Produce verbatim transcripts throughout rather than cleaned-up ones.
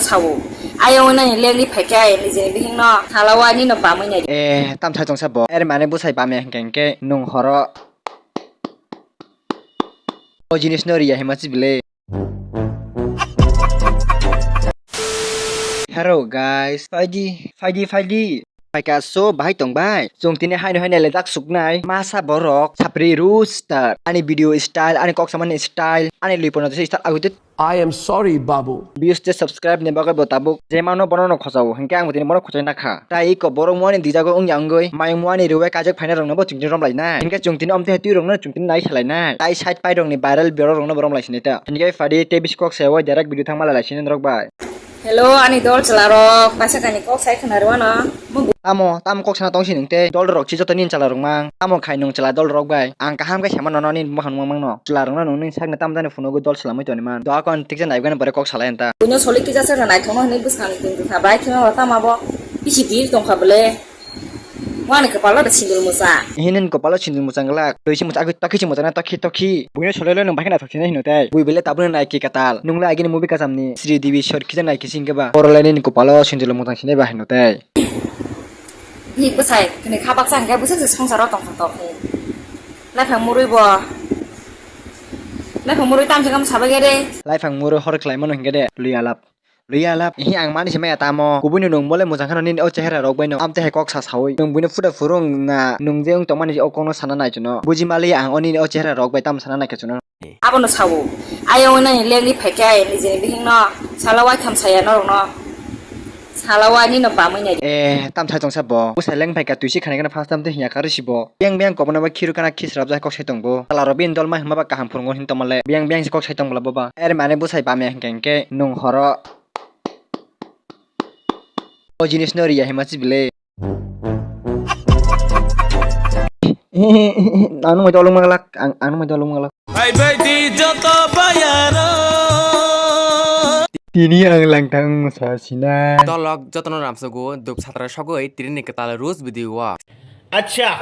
Sawo. Ayong nani legni phaikhe nijini bihingno salawa nino bamwi nai. Eh, tam thai tongsa bo. Er mane bwsai bamya hinkhe hinkhe nung horo. O jinis no riya hima chibile. Hello guys, phaidi, phaidi, phaidi. Phaika so bahai tong bai. Chwng tini haino haino le dak suknai. Masa borok sapri rooster. Ani video style, ani kok samani style, ani lui pono style agui. I am sorry, Babu. Views te subscribe ni bagwi bo tabuk je mano bono no khojao, hinkhe ang bo tini bono khojai nakha. Tai iko borok muani dijago wngya wngwi mayung muani rwui kajak phaina rokno bo chwng tini romlai nai. Hinkhe chwng tini omtwi hai twi rokno chwng tini nai salai nai. Tai side pai rokni viral borok rokno bo romlai sinai ta. Hinkhe phadi tei bisi kok sayawi direct video thangma lai lai sinai norok bai. Hello, ani dol chwla rok, paisa kani kok sai khna rwano. Tamo, tamo kok sana tong si nung tei dol rok si joto nini chwla rok mang. Tamo khai nung chwla dol rok bai. Ang kaham khe sama nono nini bwkhang nung mangno. Chwla rokno nung nini sakni tamo jani phunugwi dol swlamwi toni man. Doa kon tiksa naiwi gani bore kok salai anta. Buino solik kisa se naithokno hinwi bwskangni twi bwkha bai khema bo tamo bo bisi bir tongkha bwle. Wani kwpalo da sindil musa. Hinin kwpalo sindil musa glak. Twi si musa agwi tokhi si musa na tokhi tokhi. Buino solelo nung bai khna thok sinai hino tei. Bui bele tabukno nai ki katal. Nung le agini movie kasamni Sri Devi short kisa nai kisi hinkhe ba. Borok le nini kwpalo sindil musa sinai ba hino tei. Bini bwsai kwnwi kha baksa hinkhe bwswk se swngcharo tongthok tongthok. Laiphang murwi bo. Laiphang murwi tamjak wng sabai khe de. Laiphang murwi hor khlai mano hinkhe de lwi alap. Lwi alap. Hi ang mani se maya tamo. Kubuni nung mole mujang khano nini o chehra rok bai no. Amte hai kok sa sawi. Nung buino phuda phuru wng na nung je wng tongmani o kokno sana nai chuno. Buji mali ang o nini o chehra rok bai tamo sana nai khe chuno. Abono sawo. Ayong nani legni phaikhe nijini bihingno sala waitham saya norokno. Sala wai nino bamwi nai. Eh, tam thai tongsa bo. Bwsai leng phaika twi si khani gana first time tei hinya karwi si bo. Biyang biyang kobono bai khiru kana khi srapjak kok sai tong bo. Sala rok bini dol ma hwnba ba kaham phurungo hin tongma le. Biyang biyang se kok sai tong bo la bo ba. Er mane bwsai bamya hinkhe hinkhe nung horo. O jinis no riya hima chibile. Ang nung mai dolong maglak, ang, ang nung mai dolong maglak. Hai bai di joto bayaro. Tini ang langtang mosa sinai. Dolok jotono ramsugo duk satra sogoi tini ni kwtal rus video o. Acha.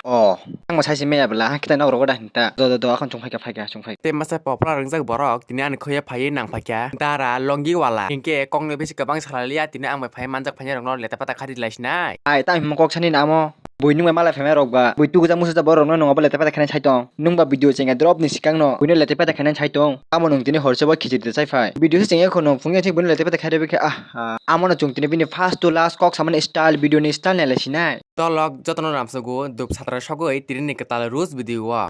Oh, ang mosa si meya bela, kita nok rogo dah hinta. Do, do, do, akon chung phaika, phaika, chung phaika. Te masa popular wngjak borok tini ani khoya phaiwi nang phaikha. Dara longi wala. Hinkhe kokno bisi kwbang salaliya tini ang bai phai manjak phainai rokno leta pata khadi lai sinai. Ai, tamo himo kok sani namo. Bui nung bai malai phaimai rok ba. Bui tugu jak musu jak borok rokno nung abo leta pata khainai sai tong. Nung ba video chengya drop ni sikang no. Buino leta pata khainai sai tong. Amo nung tini horse bo khichiri de sai phai. Video se chengya kho nung phungya thik buino leta pata khai rw khe ah. Ah, amo no chung tini bini first to last kok samani style video ni style nai lai sinai. Dolok jotono ramsugo duk satra sogoi tini ni kwtal rus video o.